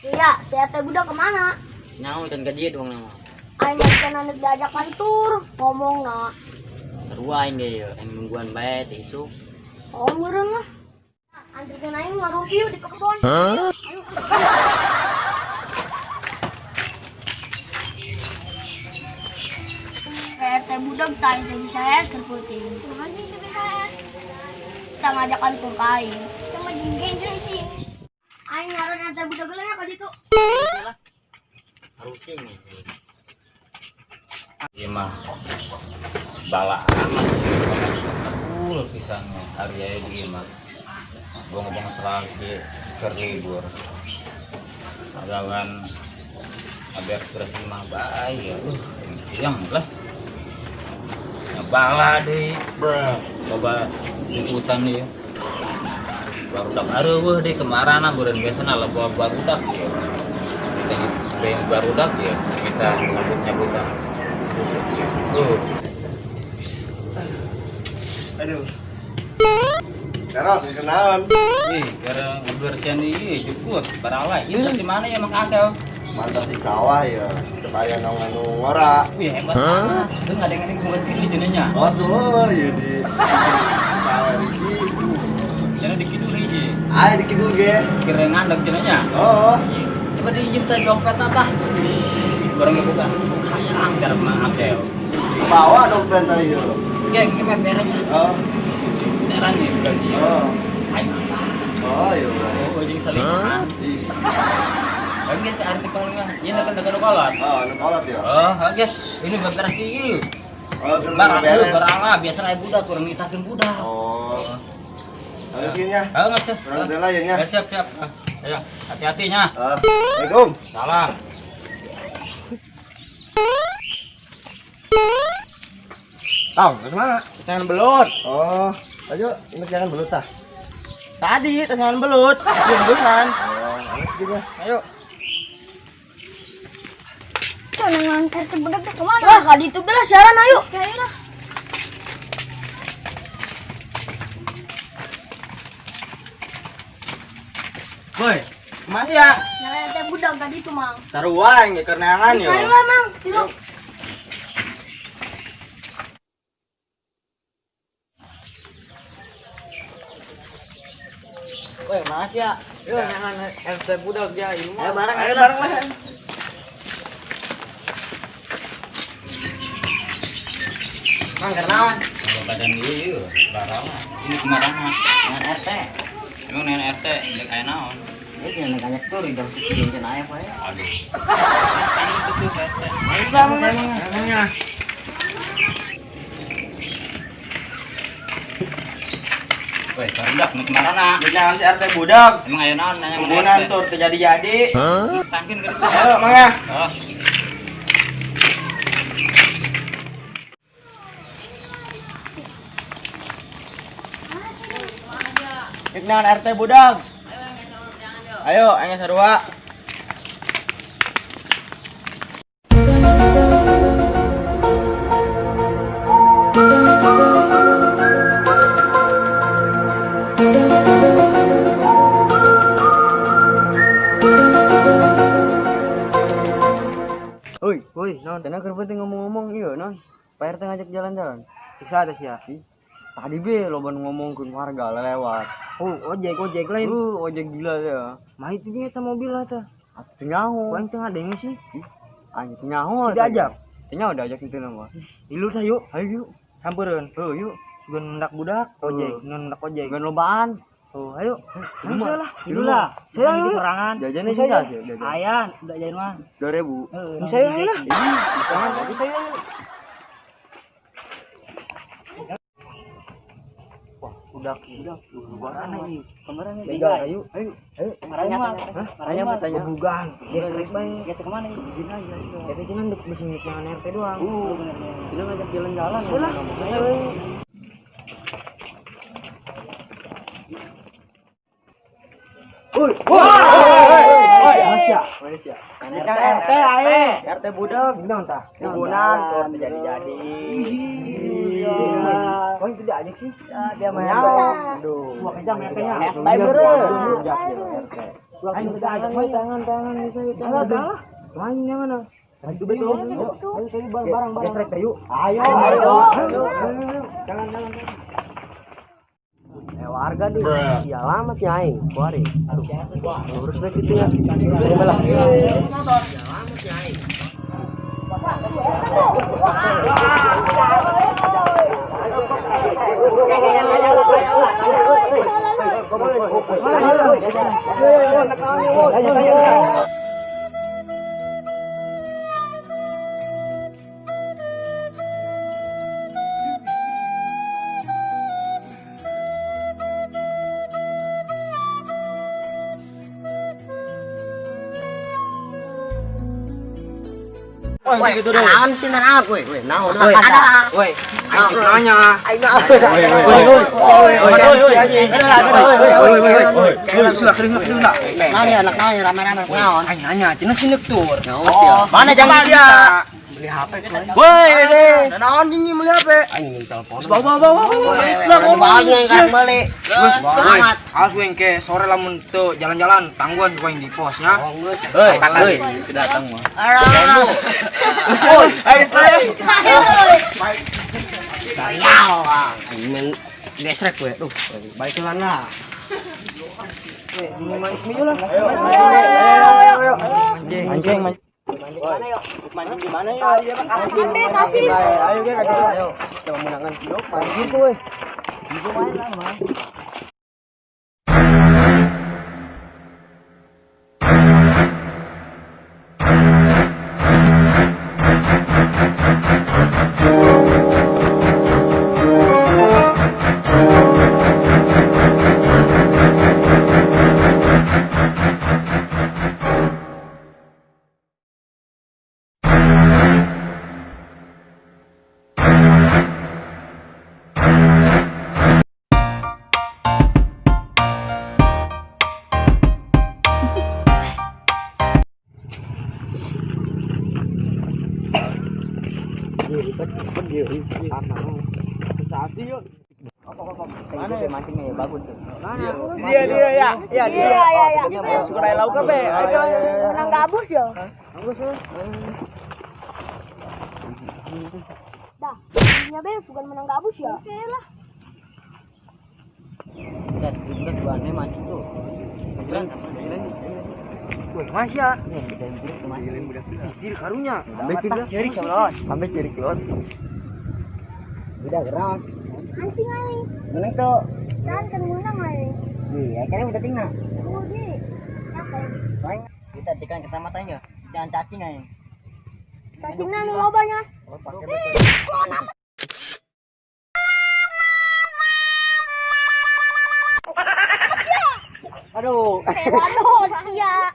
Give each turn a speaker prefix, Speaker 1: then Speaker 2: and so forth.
Speaker 1: Iya, saya teh budak kemana?
Speaker 2: Nyaho ikan ka dieu doang nama.
Speaker 1: Aing mah anak diajak kantur, ngomong na.
Speaker 2: Sarua aing ge aing nungguan bae teh isuk.
Speaker 1: Oh, meureun lah. Anterkeun aing ngarumpi yuk di kebon. Ayo. RT budak tadi teh bisa es keur peuting. Kumaha teh bisa es? Kita ngajak kantur ka aing. Sama jeung genjer sih. Aing ngaran RT budak geuleuh ka ditu.
Speaker 2: Harusnya nih.
Speaker 3: Ieu mah bala amat. Pisan hari aya di imah. Bongo-bongo selagi keur libur. Agawan aber beres imah bae ya. Yang lah. Bala deui. Coba ikutan ieu. Barudak areuweuh deui kemarana beureun biasana loba barudak ya. Kita yang barudak ya, kita nyabut-nyabutan.
Speaker 4: Aduh. Sekarang kenalan.
Speaker 3: Ih, gara ngebersihan ieu jukut baralai. Ieu di mana ya mak akel?
Speaker 4: Mantap di sawah ya, supaya nong anu ngora.
Speaker 3: Wih, hebat banget. Itu ngadeng-ngadeng bukan tilu jenenya.
Speaker 4: Oh, tuh, ya di sawah hiji.
Speaker 3: Cenah di kidul hiji.
Speaker 4: Ah, di kidul ge.
Speaker 3: Kira ngandeg jenenya.
Speaker 4: Oh.
Speaker 3: Coba diinjem teh dompetna tah. Barangnya buka. Hayang cara mah akel.
Speaker 4: Bawa dompet tadi yo.
Speaker 3: Ge, ge bebernya.
Speaker 4: Oh.
Speaker 3: Beneran nih berarti.
Speaker 4: Oh.
Speaker 3: Aing mah.
Speaker 4: Oh, iya.
Speaker 3: Oh, jeung selingkuhan.
Speaker 4: Ih.
Speaker 3: Oke, si artikel enggak. Ini kan dekat kolot.
Speaker 4: Oh, nu kolot ya.
Speaker 3: Oh, guys, ini beberes ieu.
Speaker 4: Oh,
Speaker 3: barang biasa aya budak kurang ngitakeun budak.
Speaker 4: Oh. Ayo sini ya.
Speaker 3: Ayo nggak siap.
Speaker 4: Kurang bela ya nya.
Speaker 3: Siap, siap. Ayo, hati-hatinya.
Speaker 4: Assalamualaikum.
Speaker 3: Salam.
Speaker 4: Tong, ke mana?
Speaker 5: Jangan belut.
Speaker 4: Oh, ayo, ini jangan belut tah.
Speaker 5: Tadi jangan belut, jembusan.
Speaker 4: Oh, ayo juga.
Speaker 5: Ayo.
Speaker 1: Jangan RT budak teh kemana? Lah, ka ditu belah siaran ayo. Ayo lah.
Speaker 5: Boy, kemana ya?
Speaker 1: Nyala RT budak ka ditu, Mang.
Speaker 5: Sarua aing ge keur neangan yo.
Speaker 1: Ayo lah, Mang. Tilu.
Speaker 2: Woi, maaf ya. Yo neangan RT budak ya, ieu mah.
Speaker 5: Ayo bareng, ayo bareng lah.
Speaker 2: Mang kenalan.
Speaker 3: Badan ieu barala. Ini kemarahan.
Speaker 2: Dengan RT.
Speaker 3: Emang dengan RT jeung aya naon?
Speaker 2: Ieu cenah ngajak tur di jam 7 cenah aya poe.
Speaker 3: Aduh. Kan itu tuh RT.
Speaker 5: Emangnya.
Speaker 3: Woi, barudak nu kemarana.
Speaker 5: Jangan si RT budak.
Speaker 3: Emang aya naon nanya
Speaker 5: Hubungan tur terjadi-jadi.
Speaker 3: Tangkin gitu.
Speaker 5: Ayo, Mang ya.
Speaker 3: Oh.
Speaker 5: Dengan RT budak. Ayo, ayo sarua.
Speaker 2: Oi, oi, non, tenang keur penting ngomong-ngomong ieu non. Pak RT ngajak jalan-jalan. Siksa teh sia. Tadi be loba nu ngomongkeun warga lewat.
Speaker 5: Oh, ojek, ojek lain.
Speaker 2: Ojek gila ya.
Speaker 5: Mah itu jeung eta mobil lah teh.
Speaker 2: Atuh nyaho.
Speaker 5: Aing teu ngadenge sih.
Speaker 2: Anjing teu nyaho.
Speaker 5: Tidak ajak.
Speaker 2: Teu nyaho diajak itu nama.
Speaker 5: Ilu tah yuk.
Speaker 2: Ayo yuk.
Speaker 5: Sampereun.
Speaker 2: Heuh yuk.
Speaker 5: Sugan mendak budak, ojek, nun mendak ojek.
Speaker 2: Sugan lobaan.
Speaker 5: Oh, ayo.
Speaker 2: Ayo
Speaker 5: lah. Ilu lah. Saya ayo sorangan.
Speaker 2: Jajannya sih ya, jajan.
Speaker 5: Aya, udah jajan mah.
Speaker 2: 2000.
Speaker 5: Heeh, saya ayo lah.
Speaker 2: Jangan tapi saya. Wah, udah kemana ini? Kemana nih? Ayo, ayo, ayo.
Speaker 5: Tanya,
Speaker 2: Tanya, tanya.
Speaker 5: Bukan. Gesrek bae.
Speaker 2: Gesrek kemana ini? Begini aja.
Speaker 5: Tapi cuman bisa nyiapin RT doang.
Speaker 2: Kita ngajak jalan-jalan.
Speaker 5: Lah.
Speaker 2: Ayo.
Speaker 5: Woi, woi, Malaysia, Malaysia. RT, ae. RT budak. Naon tah? Hubungan tur jadi-jadi. Iya. Kau tidak ajak sih?
Speaker 2: Dia main.
Speaker 5: Aduh. Wah, kejam RT-nya.
Speaker 2: ST beureum.
Speaker 5: RT.
Speaker 2: Ayo tangan tangan bisa tangan. Lainnya mana? Itu betul. Ayo tadi barang-barang. Gesrek yuk. Ayo. Jangan. Warga deh. Ya lama sih aing. Kuari. Aduh. Lurus deh gitu ya. Belah. Ya lama sih aing.
Speaker 5: Woi, naon sih naon woi, woi, naon. Woi, aing nanya. Aing woi, woi, nanya anak nanya rame-rame naon.
Speaker 2: Aing nanya, cenah sineuk tur.
Speaker 5: Mana jangan dia?
Speaker 2: Beli HP. Woi, naon ini beli HP?
Speaker 5: Aing telepon.
Speaker 2: Bawa. Geus lah ngomong.
Speaker 5: Beli.
Speaker 2: Semangat. Awas weng ke sore lamun teu jalan-jalan tangguan weng di posnya.
Speaker 3: Hei, hei, datang mah.
Speaker 2: Oi, ayo saya.
Speaker 5: Sayau ah. Aing main gesrek we. Duh, balik lah.
Speaker 2: Ayo. Mancing. Mancing di mana yuk?
Speaker 1: Kasih.
Speaker 2: Ayo ge ayo. Kita memenangkan yuk, mancing tuh weh. Main lah, mah.
Speaker 5: Mana ya mancingnya ya bagus tuh.
Speaker 2: Dia ya. Iya dia.
Speaker 1: Iya.
Speaker 2: Suka lauk apa ya?
Speaker 1: Menang gabus ya. Dah, ini be bukan menang gabus ya. Lah.
Speaker 5: Dan budak sebenarnya mancing tuh.
Speaker 2: Woi, mas ya. Anjir karunya. Sampai keluar. Sampai kiri keluar.
Speaker 5: Udah gerak.
Speaker 1: Mancing aing.
Speaker 5: Menang tuh.
Speaker 1: Dan kan menang aing.
Speaker 5: Iya, kayaknya udah tinggal.
Speaker 1: Udah.
Speaker 5: Baik. Kita tekan kecamatannya. Jangan cacing aing.
Speaker 1: Cacingna nu lobanya.
Speaker 5: Aduh.
Speaker 1: Aduh, iya.